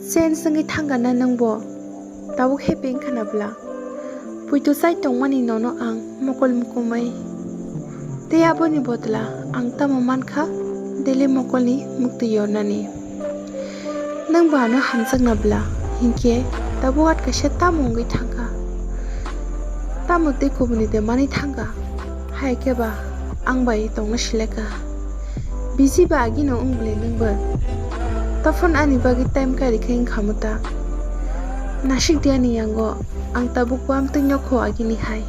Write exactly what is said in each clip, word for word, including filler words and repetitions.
Change wngwi thangkha na nwngbo? Tabuk happy wngkha na bwla? Puito chai tongmani nono ang mokol mukumai. Tei aboni bodla ang tamo mankha daily mokolni muktwi yornani. Nwng bo ano hamjakna bwla, hinkhe tabuk at kaisa tamo wngwi thangkha? Tamo tei kubuni de manwi thangkha? Hai khe ba ang bai tongna sileka. Busy ba agino wng bwle nwngbo. Tophon ani bagwi time kari khe wngkha muta. Nasik di ani yango, ang tabuk bo amtwi nokho agini hai.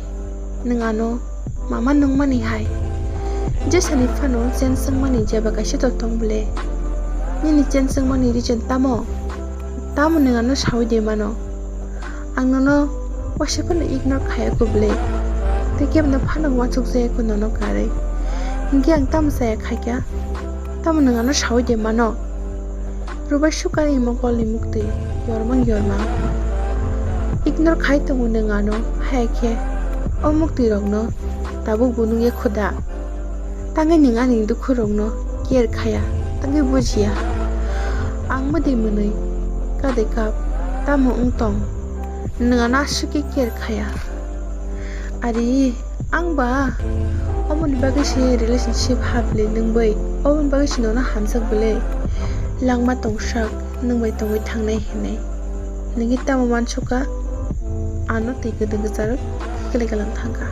Nwng ano mama nungmani hai. Jesani phano change wngmani jeba kaisa to tong bwle. Nini change wngmani reason tamo? Tamo nwng ano saui de mano? Ang nono waisa phano ignore khaya kho bwle. Tei kebno phano uansuk jaya kho nono karwi. Hinkhe ang tamo chaya khaikha? Tamo nwng ano saui de mano? Rubai sukani mokolni muktwi yormang yormang. Ignore khai tongo nwng ano, hai khe o muktwi rokno tabuk bo nungya kho da? Tangwi nwng ani dukhu rokno care khaya, tangwi bujiya. Ang mwdwi mwnwi kadai kap tamo wng tong, nwng ano aswk khe care khaya. Ari, ang ba? Omoni bagwi se relationship hap le nwng bai. Omoni bagwi se nono hamjak bwle. Langma tongsak nwng bai tongwi thangnai hinwi. Nwngwi tamo wansukha? Ano twi kwdwng kwcharok kwlai kwlang thangkha.